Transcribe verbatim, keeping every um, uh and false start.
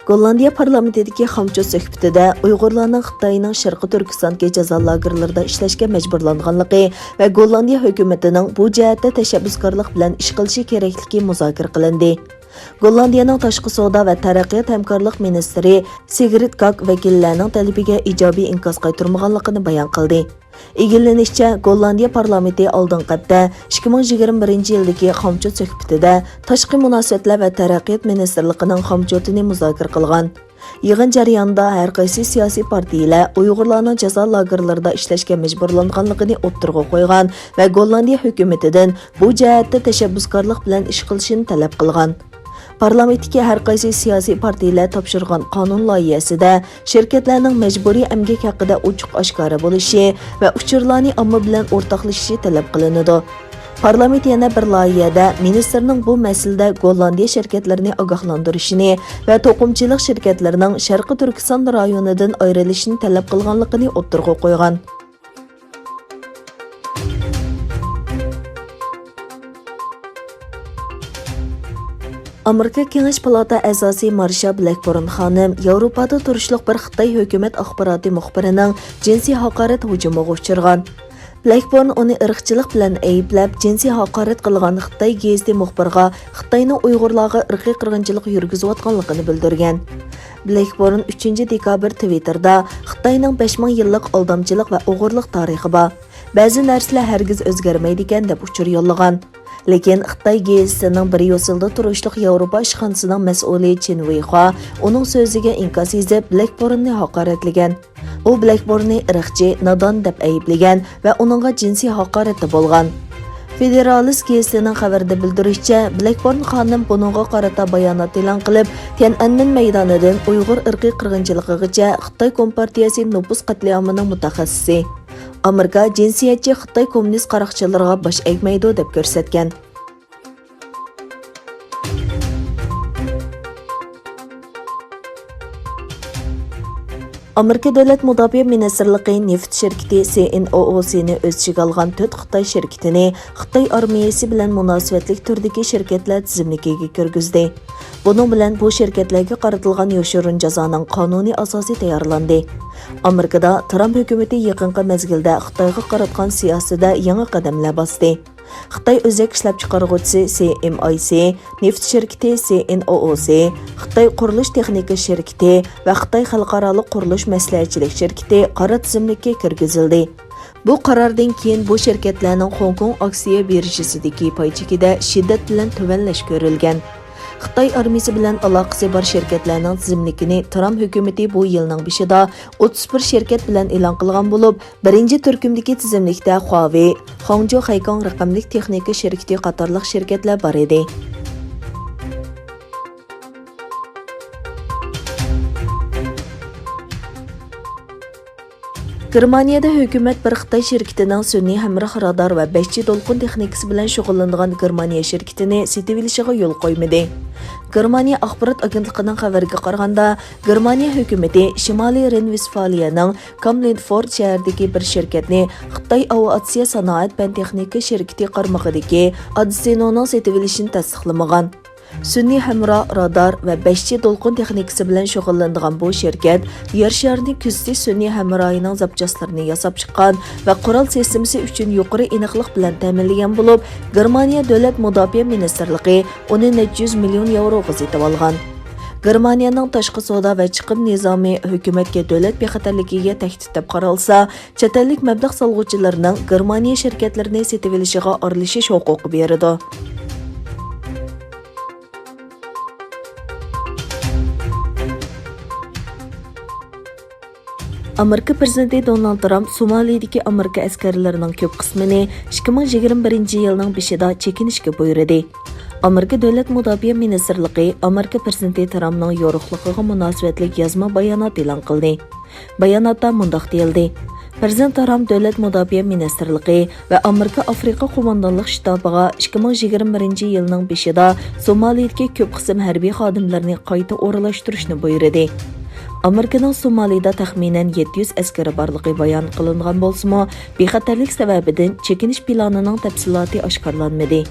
گوللاندىيە پارلامېنتىدىكى خامچوت سۆھبىتىدە ئۇيغۇرلارنىڭ خىتاينىڭ شەرقىي تۈركىستاندىكى جازا لاگېرلىرىدا ئىشلەشكە مەجبۇرلانغانلىقى ۋە گوللاندىيە ھۆكۈمىتىنىڭ بۇ جەھەتتە تەشەببۇسكارلىق بىلەن ئىش قىلىشى كېرەكلىكى مۇزاكىرە قىلىندى. گوللاندىيەنىڭ تاشقى سودا ۋە تەرەققىيات ھەمكارلىق مىنىستىرى سىگرىت گاك ۋەكىللەرنىڭ تەلىپىگە ئىجابىي ئىنكاس قايتۇرمىغانلىقىنى بايان قىلدى. ئىگىلىنىشىچە، گوللاندىيە پارلامېنتى ئالدىنقى ھەپتە ئىككى مىڭ يىگىرمە بىرىنچى يىلدىكى خامچوت سۆھبىتىدە تاشقى مۇناسىۋەتلەر ۋە تەرەققىيات مىنىستىرلىقىنىڭ خامچوتىنى مۇزاكىرە قىلغان. يىغىن جەريانىدا ھەر قايسى سىياسىي پارتىيەلەر ئۇيغۇرلارنىڭ جازا لاگېرلىرىدا ئىشلەشكە مەجبۇرلانغانلىقىنى ئوتتۇرىغا قويغان ۋە گوللاندىيە ھۆكۈمىتىدىن بۇ جەھەتتە تەشەببۇسكارلىق بىلەن ئىش قىلىشىنى تەلەپ قىلغان. پارلامېنتتىكى ھەر قايسى سىياسىي پارتىيەلەر تاپشۇرغان قانۇن لايىھەسىدە شىركەتلەرنىڭ مەجبۇرىي ئەمگەك ھەققىدە ئوچۇق-ئاشكارا بولۇشى ۋە ئۇچۇرلارنى ئامما بىلەن ئورتاقلىشىشى تەلەپ قىلىنىدۇ. پارلامېنت يەنە بىر لايىھەدە مىنىستىرنىڭ بۇ مەسىلىدە گوللاندىيە شىركەتلىرىنى ئاگاھلاندۇرۇشىنى ۋە توقۇمىچىلىق شىركەتلىرىنىڭ شەرقىي تۈركىستان رايونىدىن ئايرىلىشىنى تەلەپ قىلغانلىقىنى ئوتتۇرىغا قويغان. ئامېرىكا كېڭەش پالاتا ئەزاسى مارشا بلەكبورن خانىم ياۋروپادا تۇرۇشلۇق بىر خىتاي ھۆكۈمەت ئاخباراتى مۇخبىرىنىڭ جىنسىي ھاقارەت ھۇجۇمىغا ئۇچرىغان. بلەكبورن ئۇنى ئىرقچىلىق بىلەن ئەيىبلەپ، جىنسىي ھاقارەت قىلغان خىتاي گېزىتى مۇخبىرىغا خىتاينىڭ ئۇيغۇرلارغا ئىرقىي قىرغىنچىلىق يۈرگۈزۈۋاتقانلىقىنى بىلدۈرگەن. بلەكبورن ئۈچىنچى دېكابىر تىۋىتتېردا خىتاينىڭ بەش مىڭ يىللىق ئالدامچىلىق ۋە ئوغرىلىق تارىخى بار. بەزى نەرسىلەر ھەرگىز ئۆزگەرمەيدىكەن، دەپ ئۇچۇر يوللىغان. لېكىن خىتاي گېزىتىنىڭ بريۇسسېلدا تۇرۇشلۇق ياۋروپا ئىشخانىسىنىڭ مەسئۇلى چىن ۋېيخۇا ئۇنىڭ سۆزىگە ئىنكاس يېزىپ، بلەكبورننى ھاقارەتلىگەن. ئۇ بلەكبورننى ئىرقچى، نادان دەپ ئەيىبلىگەن ۋە ئۇنىڭغا جىنسىي ھاقارەتتە بولغان. فېدېرالىست گېزىتىنىڭ خەۋىرىدە بىلدۈرۈشىچە، بلەكبورن خانىم بۇنىڭغا قارىتا بايانات ئېلان قىلىپ، تيەنئەنمېن مەيدانىدىن ئۇيغۇر ئىرقىي قىرغىنچىلىقىغىچە خىتاي كومپارتىيەسى نوپۇس قەتلىئامىنىڭ مۇتەخەسسىسى، ئامېرىكا جىنسىيەتچى خىتاي كوممۇنىست قاراقچىلىرىغا باش ئەگمەيدۇ، دەپ كۆرسەتكەن. ئامېرىكا دۆلەت مۇداپىئە مىنىستىرلىقى نېفىت شىركىتى سى ئېن ئو ئو سىنى ئۆز ئىچىگە ئالغان تۆت خىتاي شىركىتىنى خىتاي ئارمىيەسى بىلەن مۇناسىۋەتلىك تۈردىكى شىركەتلەر تىزىملىكىگە كىرگۈزدى. بۇنىڭ بىلەن بۇ شىركەتلەرگە قارىتىلغان يوشۇرۇن جازانىڭ قانۇنىي ئاساسى تەييارلاندى. ئامېرىكىدا ترامپ ھۆكۈمىتى يېقىنقى مەزگىلدە خىتايغا قاراتقان سىياسىتىدە يېڭى قەدەملەر باستى. خىتاي ئۆزەك ئىشلەپچىقارغۇچىسى سى ئېم ئاي سى، نېفىت شىركىتى سى ئېن ئو ئو سى، خىتاي قۇرۇلۇش تېخنىكا شىركىتى ۋە خىتاي خەلقئارالىق قۇرۇلۇش مەسلىھەتچىلىك شىركىتى قارا تىزىملىككە كىرگۈزۈلدى. بۇ قاراردىن كېيىن بۇ شىركەتلەرنىڭ خوڭكوڭ ئاكسىيە بىرژىسىدىكى پاي چېكىدە شىددەت بىلەن تۆۋەنلەش كۆرۈلگەن. خىتاي ئارمىيىسى بىلەن ئالاقىسى بار شىركەتلەرنىڭ تىزىملىكىنى ترامپ ھۆكۈمىتى بۇ يىلنىڭ بېشىدا ئوتتۇز بىر شىركەت بىلەن ئېلان قىلغان بولۇپ، بىرىنچى تۈركۈمدىكى تىزىملىكتە خۇاۋېي، خاڭجۇ خەيكاڭ رەقەملىك تېخنىكا شىركىتى قاتارلىق شىركەتلەر بار ئىدى. گېرمانىيەدە ھۆكۈمەت بىر خىتاي شىركىتىنىڭ سۈنئىي ھەمراھ رادار ۋە بەش جى دولقۇن تېخنىكىسى بىلەن شۇغۇللىنىدىغان گېرمانىيە شىركىتىنى سېتىۋېلىشىغا يول قويمىدى. گېرمانىيە ئاخبارات ئاگېنتلىقىنىڭ خەۋىرىگە قارىغاندا، گېرمانىيە ھۆكۈمىتى شىمالىي رېن ۋېستفالىيەنىڭ كاملېنفورت شەھىرىدىكى بىر شىركەتنى خىتاي ئاۋىئاتسىيە سانائەت پەن تېخنىكا شىركىتى قارمىقىدىكى ئادسىنونىڭ سېتىۋېلىشىنى تەستىقلىمىغان. سۈنئىي ھەمراھ رادار ۋە بەش جى دولقۇن تېخنىكىسى بىلەن شۇغۇللىنىدىغان بۇ شىركەت يەر شارىنى كۆزىتىش سۈنئىي ھەمراھىنىڭ زاپچاسلىرىنى ياساپ چىققان ۋە قورال سىستېمىسى ئۈچۈن يۇقىرى ئېنىقلىق بىلەن تەمىنلىگەن بولۇپ، گېرمانىيە دۆلەت مۇداپىئە مىنىستىرلىقى ئۇنى نەچچە يۈز مىليون ياۋروغا سېتىۋالغان. گېرمانىيەنىڭ تاشقى سودا ۋە چىقىم نىزامى ھۆكۈمەتكە دۆلەت بىخەتەرلىكىگە تەھدىت دەپ قارالسا، چەت ئەللىك مەبلەغ سالغۇچىلارنىڭ گېرمانىيە شىركەتلىرىنى سېتىۋېلىشىغا ئارىلىشىش ھوقۇقى بېرىدۇ. ئامېرىكا پىرېزىدېنتى دونالد ترامپ سومالىدىكى ئامېرىكا ئەسكەرلىرىنىڭ كۆپ قىسمىنى ئىككى مىڭ يىگىرمە بىرىنچى يىلنىڭ بېشىدا چېكىنىشكە بۇيرۇدى. ئامېرىكا دۆلەت مۇداپىئە مىنىستىرلىقى ئامېرىكا پىرېزىدېنتى ترامپنىڭ يورۇقلۇقىغا مۇناسىۋەتلىك يازما بايانات ئېلان قىلدى. باياناتتا مۇنداق دېيىلدى: پىرېزىدېنت ترامپ دۆلەت مۇداپىئە مىنىستىرلىقى ۋە ئامېرىكا ئافرىقا قوماندانلىق شتابىغا ئىككى مىڭ يىگىرمە بىرىنچى يىلنىڭ بېشىدا سومالىدىكى كۆپ قىسىم ھەربىي خادىملىرىنى قايتا ئورۇنلاشتۇرۇشنى بۇيرۇدى. ئامېرىكىنىڭ سومالىدا تەخمىنەن يەتتە يۈز ئەسكىرى بارلىقى بايان قىلىنغان بولسىمۇ، بىخەتەرلىك سەۋەبىدىن چېكىنىش پىلانىنىڭ تەپسىلاتى ئاشكارىلانمىدى.